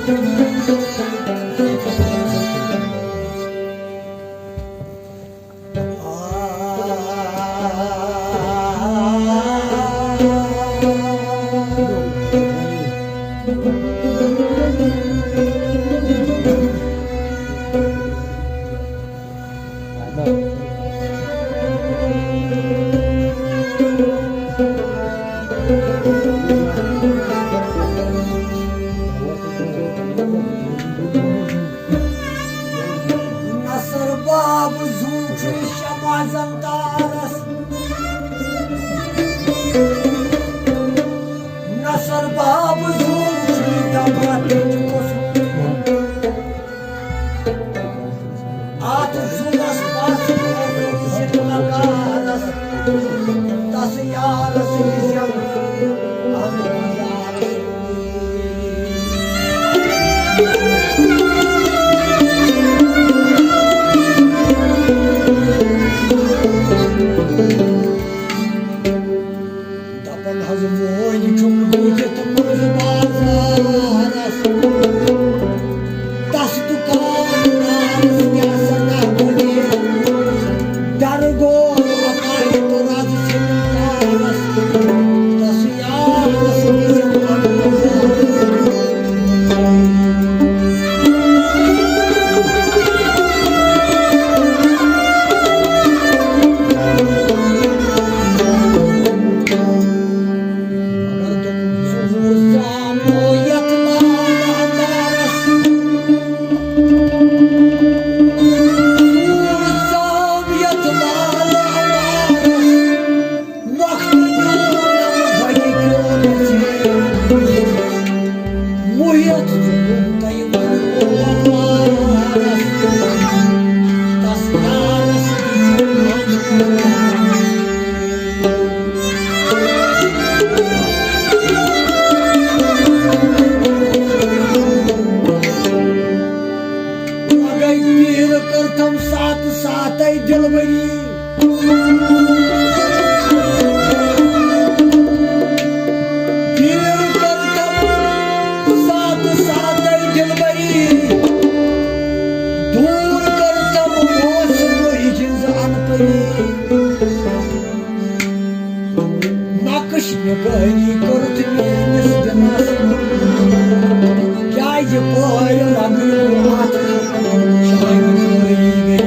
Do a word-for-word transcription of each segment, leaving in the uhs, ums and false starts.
نصر باب زوٗ چھُ شمع زنتارس۔ نصر باب زوٗ چھُ دپان تٔمۍ چھُ قسم۔ اتھ زُوَس پتھ لوٚگ زِندٕ مکارس، تس یارس یہِ زٮ۪و۔ دپان حظ وۄنۍ چھُم بوٗزِتھ منٛز بازارس، تس دُکاندارس کیٛاہ سا کرٕ بہٕ یہِ؟ ڈر گوٚو اپارِ تہٕ رز ژھٕنِم کارس، تس یارس یہِ زٮ۪و۔ وقت نیوٗ نہٕ بَگہِ کیوٚن ژےٚ۔ مُہِتھ ژٕ ووٚن تۄہہِ وَنہٕ بہٕ وارَس، تَس یارَس دِژ مگر پیٖر کٔرتھم ساتہٕ ساتَے ڈِلؤری۔ پیٖر کٔرتم ساتہٕ ساتَے ڈِلؤری، دوٗر کٔرتم موسمٕچ ہٕنٛز اَنپٔری۔ نقش نگٲری کٔرٕتھ میٲنِس دِلس، کیازِ پٲرۍ لگٲو اتھ شاعری گٔے۔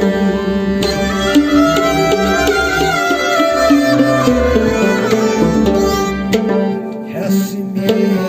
ہٮ۪س مےٚ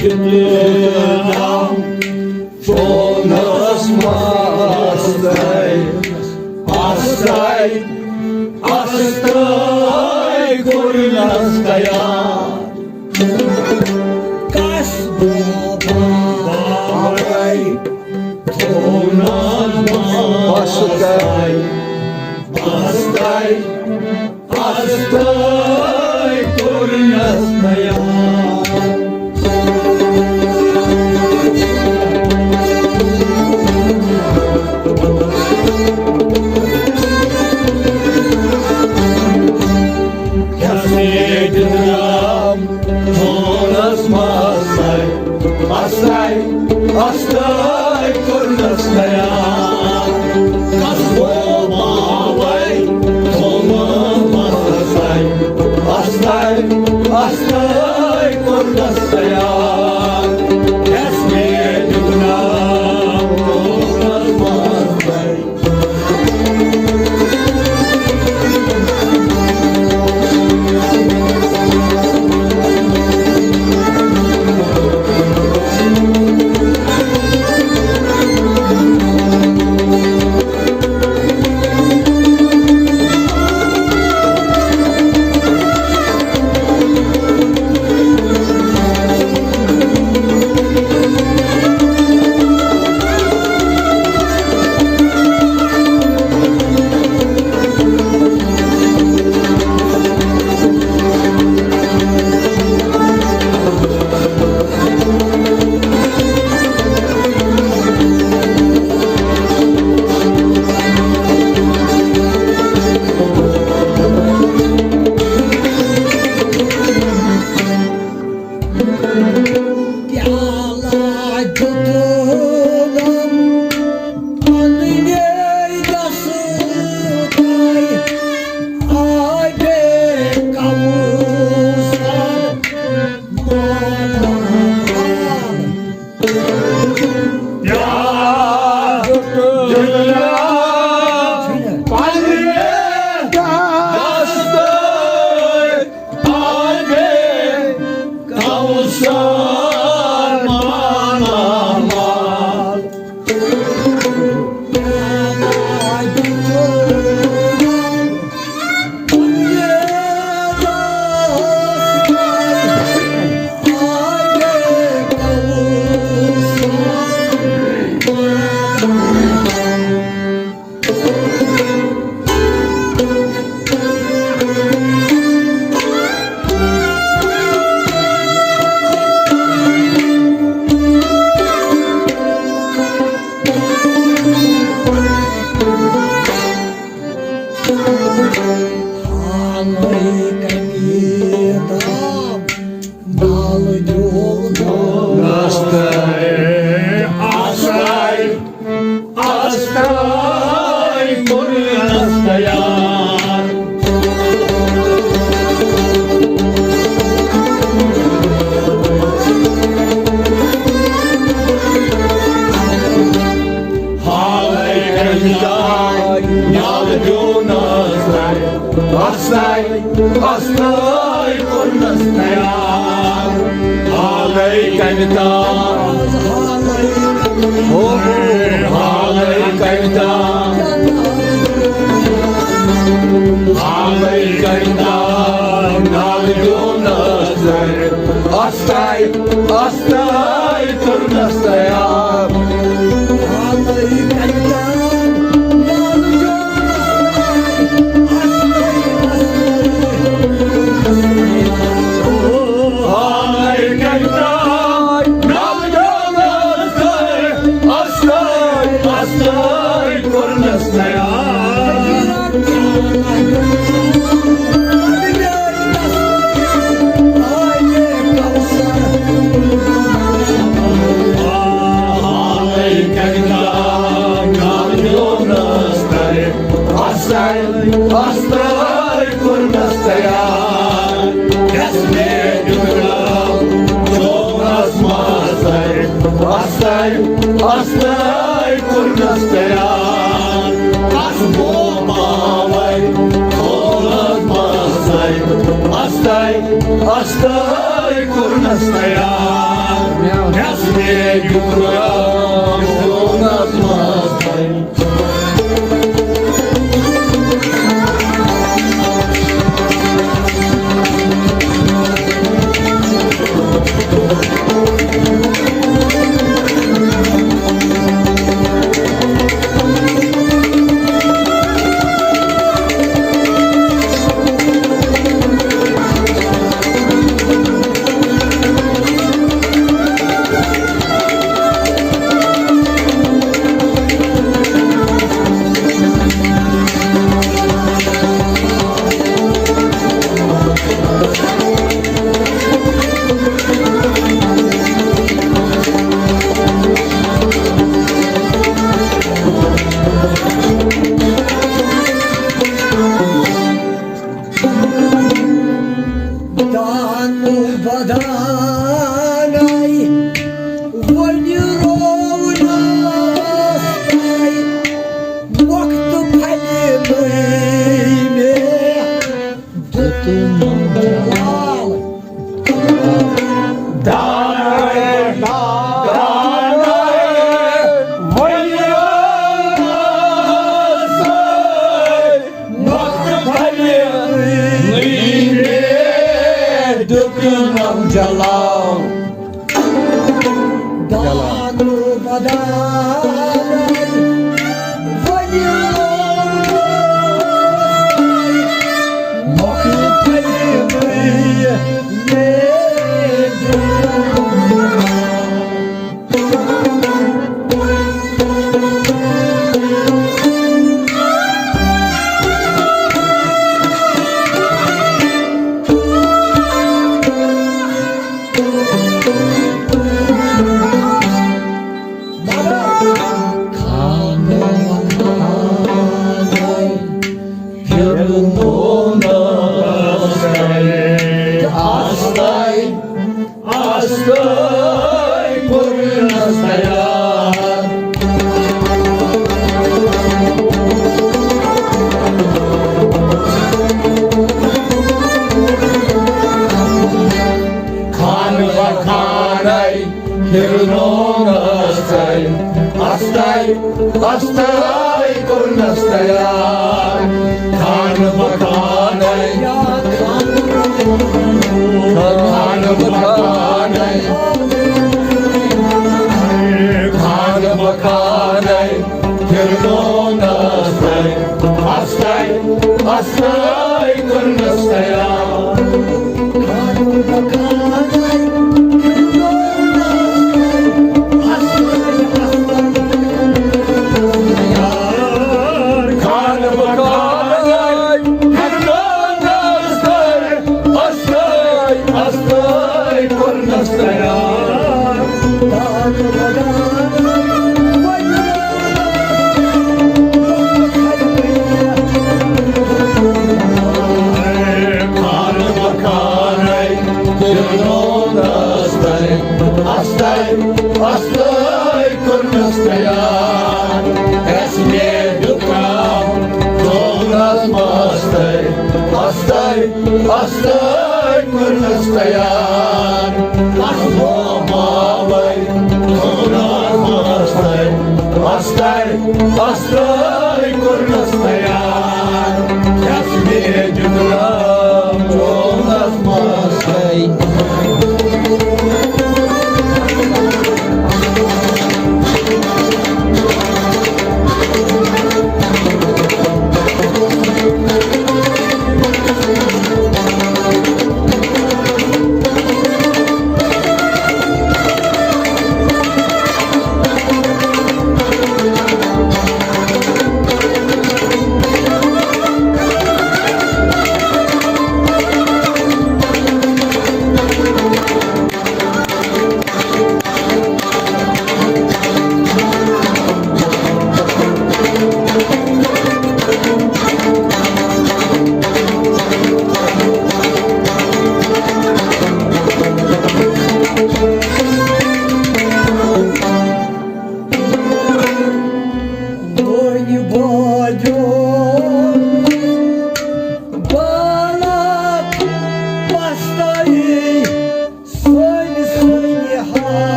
دیُت ویتنام۔ فونس منٛز آستے، آستے، آستے کوٚرنس تیار۔ کس باباے فونس منٛز آستے، آستے، آستے کوٚرنس تیار۔ یس ییٚتہِ درٛاو فونس منٛز آستے، آستے کوٚرنس تیار۔ کس بو باوے تھومس آستے، آستے، آستے کوٚرنس تیار۔ یس مےٚ دیُتناو فونس منٛز آستے۔ نالہٕ دیُن نستَے، اَسَے، اَسَے کوٚرنَس تیار۔ حالَے کَمہِ جایہِ نالہٕ دیُن نستَے۔ اَسَے، اَسَے کوٚرنَس تیار۔ حالَے کَمہِ تام۔ ہو، ہو۔ حالَے کَمہِ تام۔ حالَے کَمہِ تام۔ نالہٕ دیُن نستَے۔ اَسَے، اَسَے کوٚرنَس تیار۔ اَسَے، اَسَے کوٚرنَس تیار۔ یَس مےٚ دیُت رب، چومَس مَسَے۔ اَسَے، اَسَے کوٚرنَس تیار۔ اَس گوٚو پاوَے، چومَس مَسَے۔ اَسَے، اَسَے کوٚرنَس تیار۔ یَس مےٚ دیُت رب، چومَس مَسَے۔ دانہٕ بدانَے وۄنۍ روونَس تَے، وقتہٕ پھلہِ نٔے مےٚ دیُتمُت جلال۔ دانَے، دانَے وۄنۍ روونَس تَے، وقت پھلہِ نٔے مےٚ دیُتنم جلال۔ دانہٕ بدانَے وۄنۍ وقت پھلہِ نٔے مےٚ دیُتنم جلال۔ اَسَے کوٚرنَس تیار۔ خانہٕ بہ پھِرنوونس تٔمۍ، استَے، استَے کوٚرنس تیار۔ خانہٕ بخانَے، خانہٕ بخانَے، خانہٕ بخانَے، پھِرنوونس تٔمۍ، استَے، استَے کوٚرنس تیار۔ استَے، استَے کوٚرنس تیار، اَسہِ مےٚ دیُت ناو دولت مستَے۔ استَے، استَے کوٚرنس تیار، اَسہِ مےٚ دیُت ناو دولت مستَے۔ استَے، استَے کوٚرنس تیار، اَسہِ مےٚ دیُت ناو دولت مستَے۔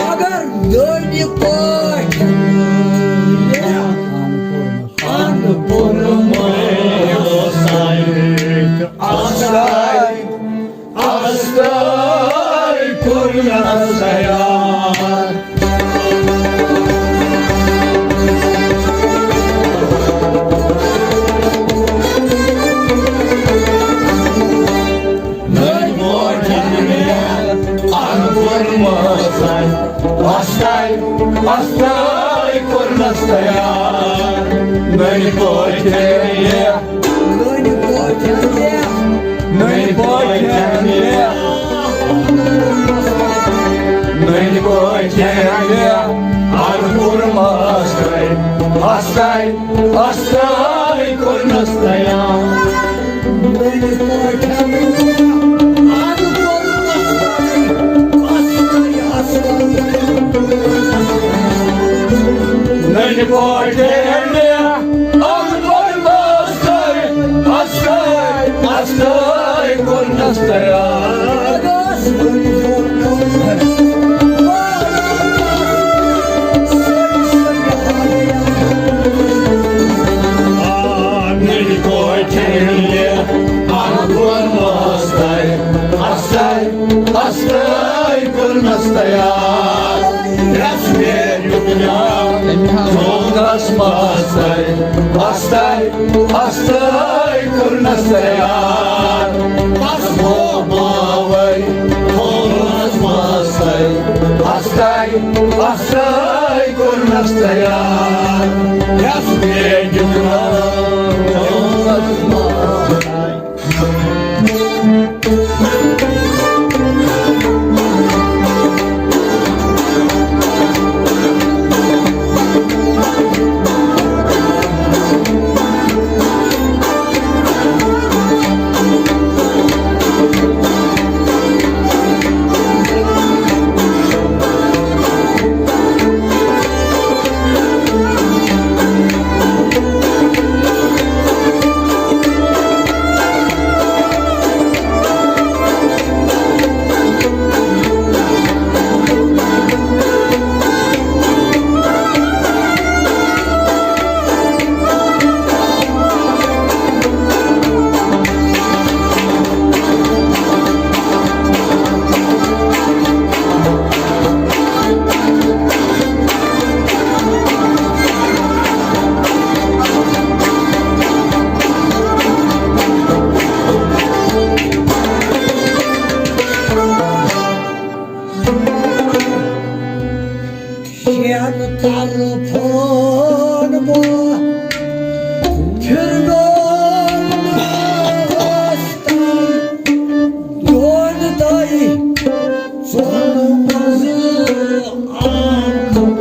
اگر دٔرۍ پٲٹھۍ ان پوٚرمُت آسہِ، آسہِ، آسہِ کوٚرمُت تیار۔ نٔے پٲٹھۍ مےٚ اَن کوٚرمُت، اَستَے، اَستَے کوٚرنَس تیار۔ نٔے پٲٹھۍ مےٚ، نٔے پٲٹھۍ مےٚ، نٔے پٲٹھۍ مےٚ اَن کوٚرمُت، اَستَے، اَستَے کوٚرنَس تیار۔ نٔنۍ پٲٹھۍ ہیٚلہِ اَن پوٚر ماستٕرۍ، اَستٕرۍ، اَستٕرۍ کوٚرنَس تیار۔ نٔنۍ پٲٹھۍ ہیٚلہِ اَن پوٚر ماستٕرۍ، اَستٕرۍ، اَستٕرۍ کوٚرنَس تیار۔ یَس مےٚ دیُت ناو، کوٚرنس مستَے، استَے، استَے کوٚرنس تیار۔ قصبو باوَے، کوٚرنس مستَے، استَے، استَے کوٚرنس تیار۔ یس بیٹہِ کوٚرنس مستَے۔ شٮ۪ن طرفن بہٕ پھِرنووُس تۄہہِ، دۄن تۄہہِ ژۄن منٛز آمُت۔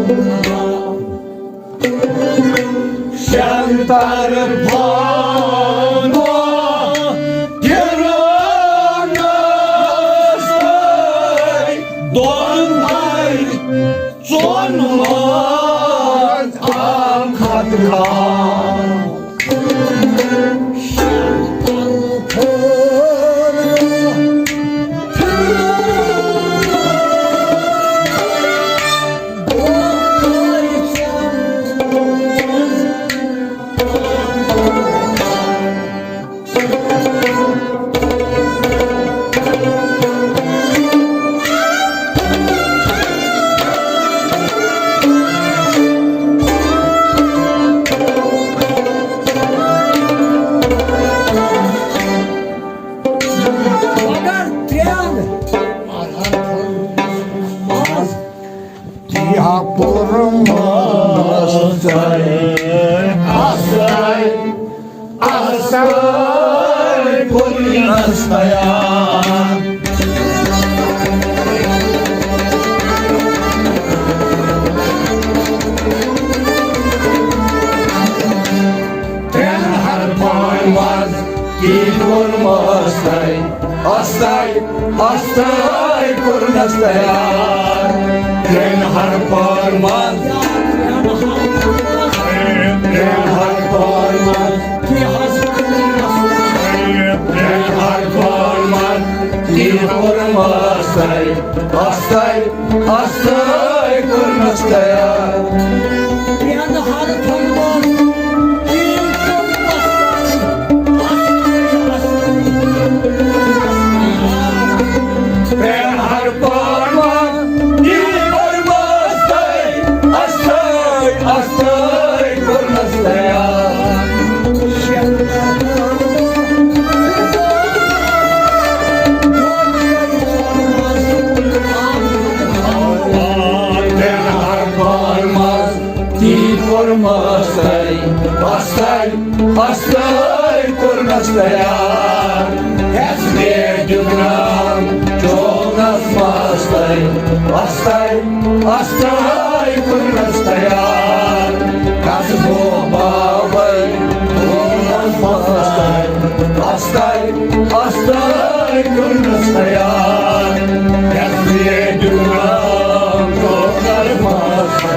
شٮ۪ن طرفن پھِرنووُس تۄہہِ، دۄن تۄہہِ ژۄن منٛز آم خط خان۔ مگر ترٛٮ۪ن حرفن منٛز تہِ ہا پوٚرمُت اَسَے، اَسَے، اَسَے کوٚرنس تیار۔ ترٛٮ۪ن حرفن منٛز تہِ کوٚرمُت اَسَے، اَسَے، اَسَے کوٚرنس تیار۔ ترٛٮ۪ن حرفن منٛز، ترٛٮ۪ن حرفن منٛز، ترٛٮ۪ن حرفن منٛز تہِ کوٚرمُت اَسَے، اَسَے، اَسَے کوٚرنس تیار۔ ترٛٮ۪ن حرفن منٛز تہِ کوٚرمُت اَسَے، اَسَے، اَسَے کوٚرنس تیار۔ ترٛٮ۪ن حرفن منٛز تہِ کوٚرمُت اَسَے، اَسَے، اَسَے کوٚرنس تیار۔ ترٛٮ۪ن حرفن منٛز تہِ کوٚرمُت اَسَے، اَسَے، اَسَے کوٚرنس تیار۔ یس بیٹہِ کوٚرنس مستَے، اَسَے، اَسَے کوٚرنس تیار۔ قصبو باوَے کوٚرنس مستَے، اَسَے، اَسَے کوٚرنس تیار۔ یس بیٹہِ کوٚرنس مستَے۔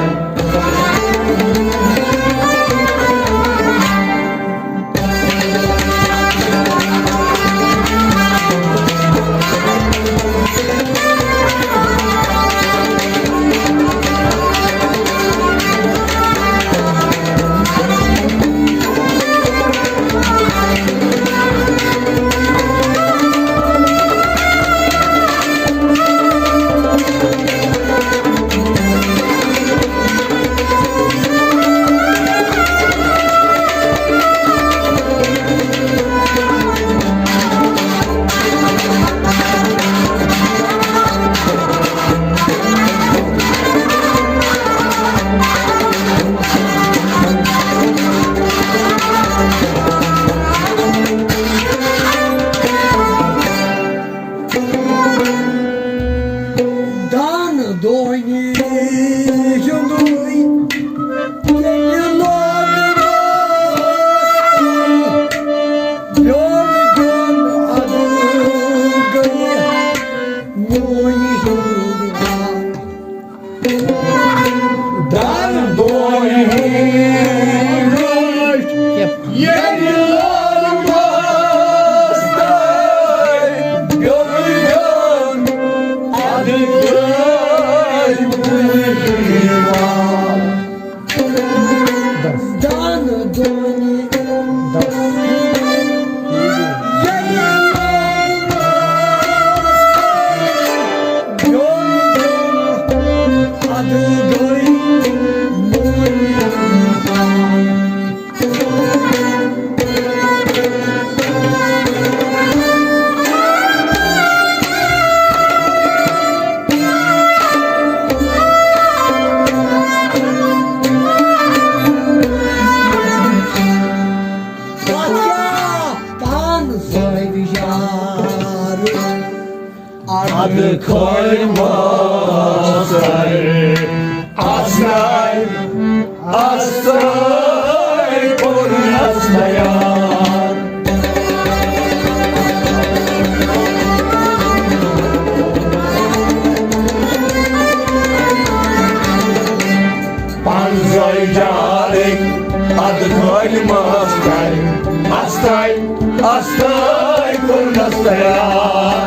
کھٲلۍ ماستٕرۍ، اَستَے، اَستَے کوٚرنَس تیار۔ پنٛزٲہۍ جارٕنۍ اَدٕ کھٲلۍ ماستٕرۍ، اَستَے، اَستَے کوٚرنَس تیار۔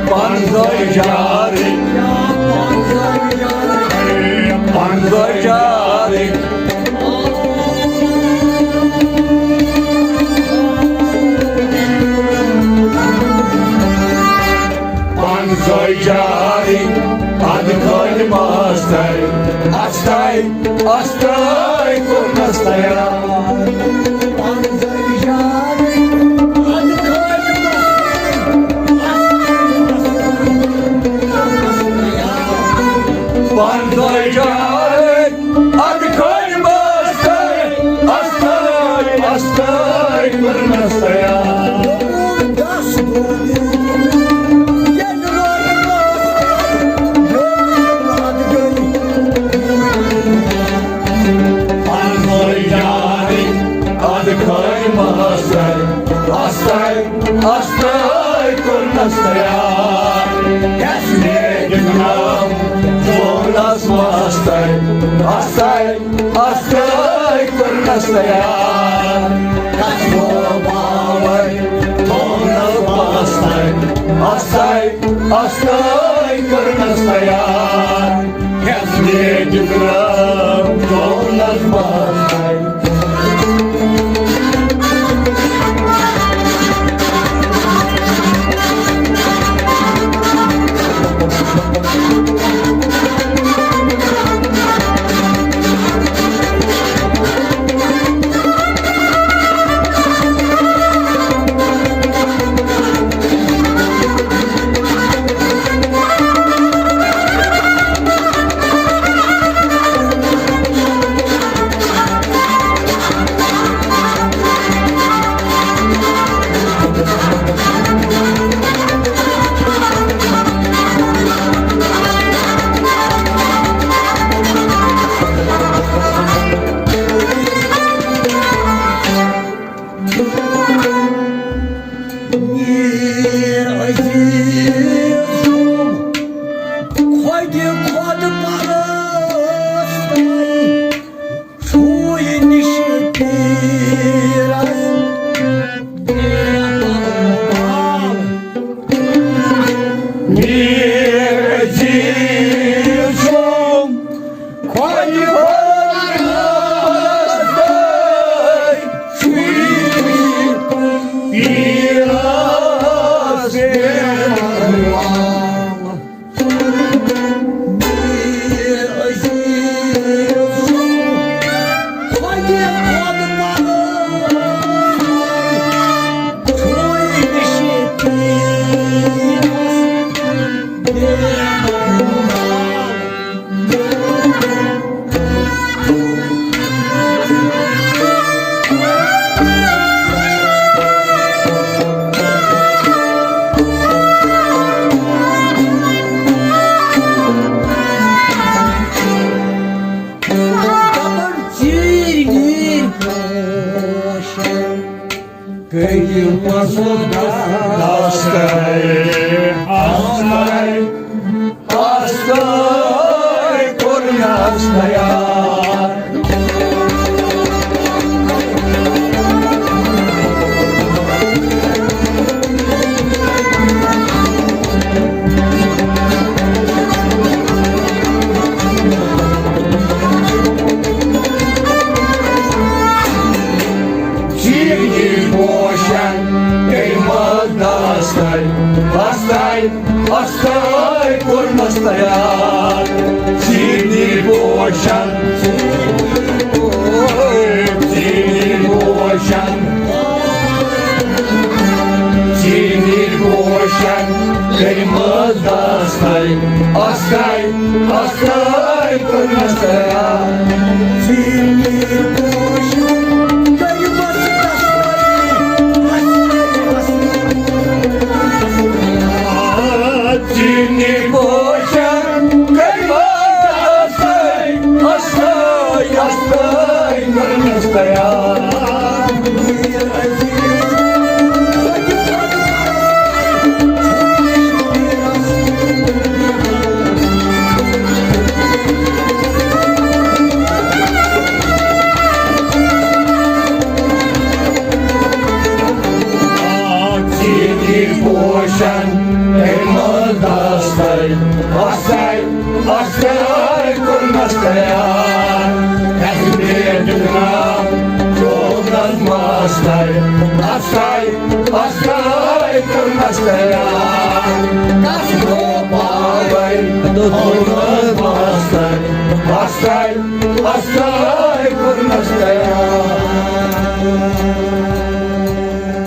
پنٛزٲہۍ جارٕنۍ، پنٛزٲہۍ جارٕنۍ۔ پنٛزٲہۍ جارٕنۍ اَدٕ کھٲلۍ ماستٕرۍ، اَستَے، اَستَے کوٚرنَس تیار۔ پنٛزٲہۍ جارٕنۍ اَدٕ کھٲلۍ ماستٕرۍ، پنٛزٲہۍ جارٕنۍ اَدٕ کھٲلۍ ماستٕرۍ، اَستَے، اَستَے کوٚرنَس تیار۔ پنٛزٲہۍ جارٕنۍ اَدٕ کھٲلۍ ماستٕرۍ، اَستَے، اَستَے کوٚرنَس تیار۔ یَس مےٚ گِنٛدناو زونَس ماستٕرۍ، اَستَے، اَستَے کوٚرنَس تیار۔ یَس مےٚ باوَے زونَس ماستٕرۍ، اَستَے، اَستَے کوٚرنَس تیار۔ یَس مےٚ گِنٛدناو زونَس ماستٕرۍ۔ میٖر عزیزُم، خۄدِ خۄد پرستَے چھُے نِش پیٖرَن۔ میٖر عزیزُم، خۄدِ پرستَے چھُے پیٖرَس بے پرواہ۔ دپان ژیٖرۍ ویٖرۍ پوشن کٔرِو پسند دستاے آساے، آساے کوٚرنس تیار۔ چیٖرۍ پوشن گٔے مٲداستَے، استَے، استَے کوٚرنَس تیار۔ چیٖرۍ پوشن، چیٖرۍ پوشن، چیٖرۍ پوشن گٔے مٲداستَے، استَے، استَے کوٚرنَس تیار۔ چیٖرۍ پوشن گٔے مٲداستَے، استَے، استَے۔ چیٖرۍ استاے، استاے، استاے کوٚرنس تیار۔ کس گوٚو پاوے، اوس بستر۔ استاے، استاے کوٚرنس تیار۔